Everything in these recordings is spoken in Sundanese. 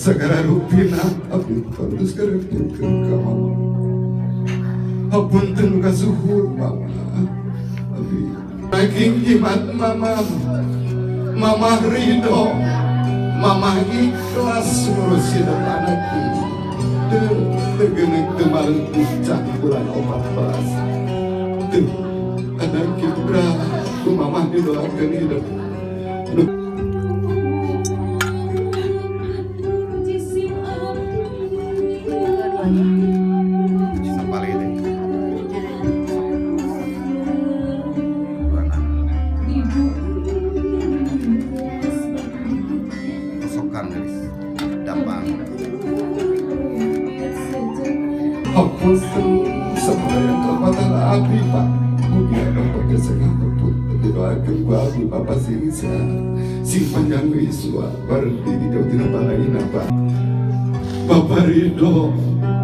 Segala rupina abdi terus karepikeun ka mama. Hapunten kasuhur, mama. Abdi daging jimat mama. Mama ridho, mama ikhlas ngurusin anak. Teu teu geuneuk, teu malengkuh cah bulan 14. Teu anak kibra ku mama didoakeun hidup. Jisim abdi. Sapali deh. 26. Ibu. Kosokan, guys. Dampang. Hapunten sadaya kalepatan abdi, Pak. Mugi bapak geseng hapunten, didoakeun ku abdi bapak sing sehat, sing panjang yuswa, bareng diri jauh tina balai, Pak. Bapak ridho,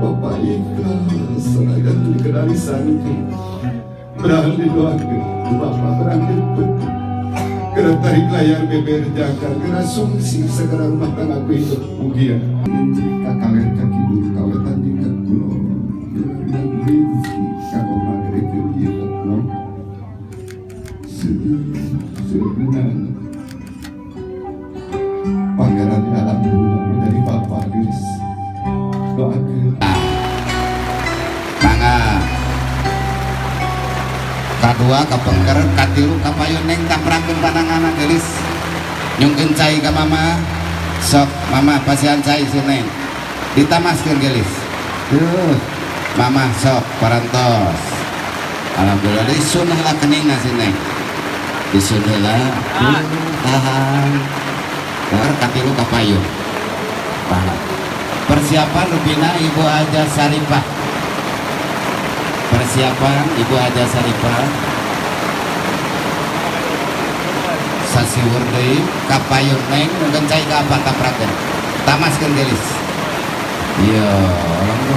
Bapak ikhlas sanajan dikenali saniki. Berani didoakeun ku Bapak, berani putih. Geura tarik layar beber jangkar, geura sungsing segera rumah tangga ku hidup mugia. Ka kaler ka kidul, ka wetan jeung ka kulon. Diberian rezeki kanggo ngagerekeun ieu no. Seueur pangeran di alam dunia dari Bapak geus doakeun. Mangga. Kadua kapengker, katilu kapayun. Neng, taprakeun pananganna, geulis. Nyungkeun cai ka mama. Sok, mama pasihan cai si Neng. Ditamaskeun, geulis. Tuh, mama sok parantos. Alhamdulillah, disun heula keningna si Neng. Disun heula. Tuh, tahan. Tar katilu kapayun. Tahan. Persiapan rupina Ibu Aja Saripah. Persiapan Ibu Aja Saripah. Sasiwur deui kapayun. Neng, mungkin cai ka apa, taprakeun. Tamaskeun, geulis. Iya, alhamdulillah.